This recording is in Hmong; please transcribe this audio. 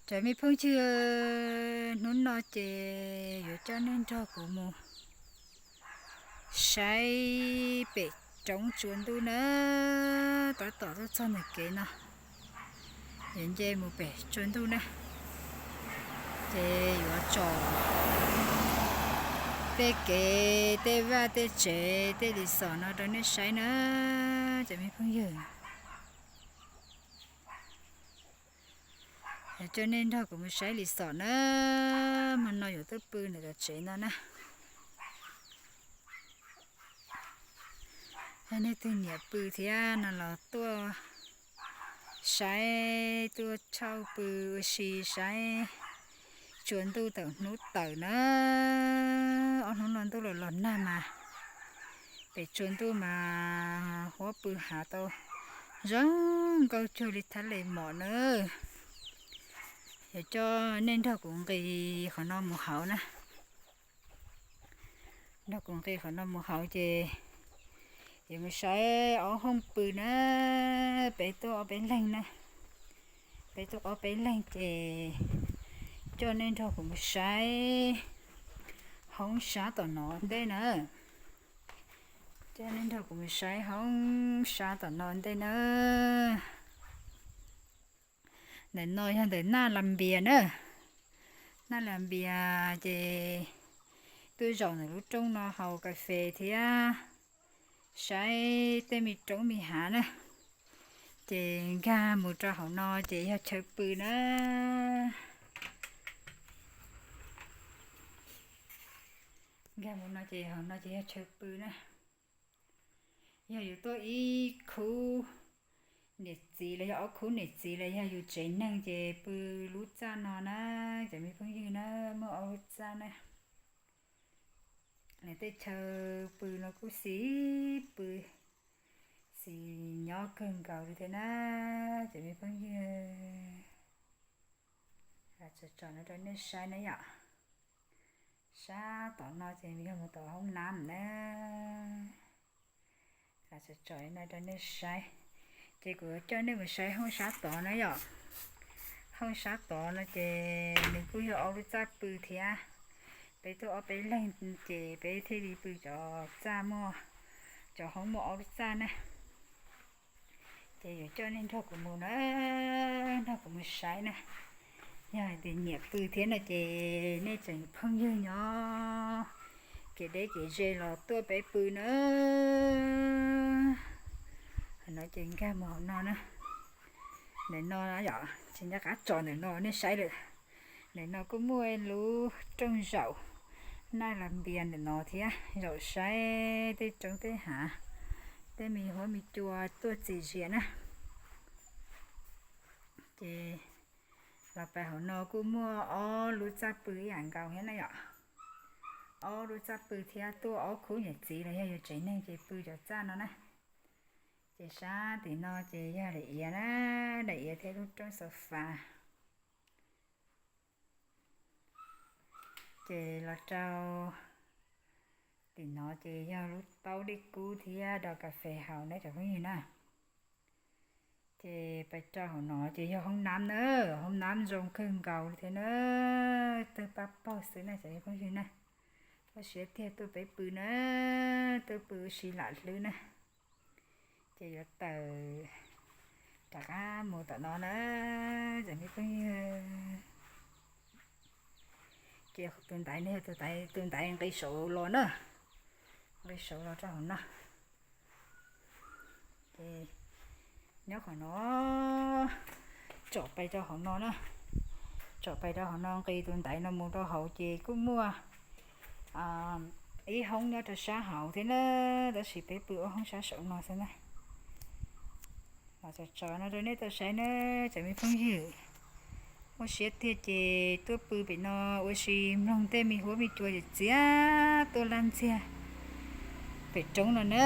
Cov me phooj ywg, hnub no ces yuav coj nej nrog kuv mus saib pem roob tsuas ntuj na, tab tom tuaj txog ntawm kev no, yuav nce mus pem tsuas ntuj na, ces yuav tsom tej kev, tej vaj, tej tsev, tej resort no rau nej saib na, cov me phooj ywg. Coj nej nrog kuv mus saib resort na, hmo no yuav tuaj pw ntawm cov tsev no na. Yog nej twg nyiam pw thiab no los tuaj saib, tuaj cherry pw ua si saib tsuas ntuj thaum hnub tawm na. Ob hnub no ntuj los los nag mas pem tsuas ntuj mas huab pw hav tau zoo nkauj cuag li thab les mom na. Yuav coj nej nrog kuv nqis qhov no mus hauv na. Nrog kuv nqis qhov no mus hauv ces yuav mus saib ob hoob pw na. Peb tuaj ob peb leeg na, peb tuaj ob peb leeg ces coj nej nrog kuv mus saib hoob sab tom no ntej na. Coj nej nrog kuv mus saib hoob sab tom no ntej na. Ntawm no yog ntawm Naj Las Npias na. Naj Las Npias ces tuaj zaum ntawm lub roob no haus kas fes thiab saib tej me roob me hav na. Ces nkag mus rau hauv no ces yog chaw pw na. Nkag mus no ces hauv no ces yog chaw pw na. Yog yus tuaj ib khub niam txiv los yog ob khub niam txiv los yog yus tsev neeg ces pw lub txaj no na, cov me phooj ywg na, muaj ob lub txaj na. Lawv tej chaw pw no kuj xis pw, xis nyob kawg nkaus li thiab na, cov me phooj ywg. Los tsom tsom no rau nej saib na yom. Sab tom no ces yog mus tom hoob nam na. Los tsom tsom no rau nej saib. Ces kuv coj nej mus saib hoob sab tod na yom. Hoob sab tod no ces nws kuj yog ob lub txaj pw thiab. Peb tuaj ob peb leeg ces peb thiaj li pw cov txaj muaj, cov hoob muaj ob lub txaj na. Ces yuav coj nej nrog kuv mus na, nrog kuv mus saib na. Yog hais tias nyiam pw thiab no ces nej tseem phooj ywg nyob kev deb kev ze los tuaj peb pw na. Hauv no ces nkag mus hauv no na. Ntawm no yom, tsis nco qab tsom ntawm no nej saib lawm. Ntawm no kuj muaj lub rooj zaum Naj Las Npias ntawm no thiab, zaum saib tej roob tej hav, tej me huab me cua tuaj txiv zias na. Ces los pais hauv no kuj muaj ob lub txaj pw ib yam nkaus thiab na yom. Ob lub txaj pw thiab tuaj ob khub niam txiv los yog yus tsev neeg ces pw cov txaj no na. Ces sab tim no ces yog daim iav na, daim iav thiab lub rooj sofa. Ces los rau tim no ces yog lub taub dej kub thiab do kas fes haus na cov phooj ywg na. Ces pais rau hauv no ces yog hoob nam na, hoob nam zoo kawg nkaus li thiab na, tawg pab paug xwb na cov phooj ywg na. Muaj siab tiag tuaj peb pw na, tuaj pw ua si lam hlwb na. Ces yuav tawm rov qab mus tom no na, cov me phooj ywg. Ces tus ntaiv no yog tus ntaiv, tus ntaiv nqis saud los na, nqis saud los rau hauv no. Ces nyob qhov no, tsom pais rau hauv no na, tsom pais rau hauv no nqis tus ntaiv no mus rau hauv ces kuj muaj ib hoob nyob rau sab hauv thiab na, tab sis peb pw ob hoob sab saum no xwb na. Los tsom tsom no rau nej tau saib na, cov me phooj ywg. Muaj siab tiag ces tuaj pw pem no ua si mloog tej me huab me cua txias txias tuaj laj ntxiag pem roob no na.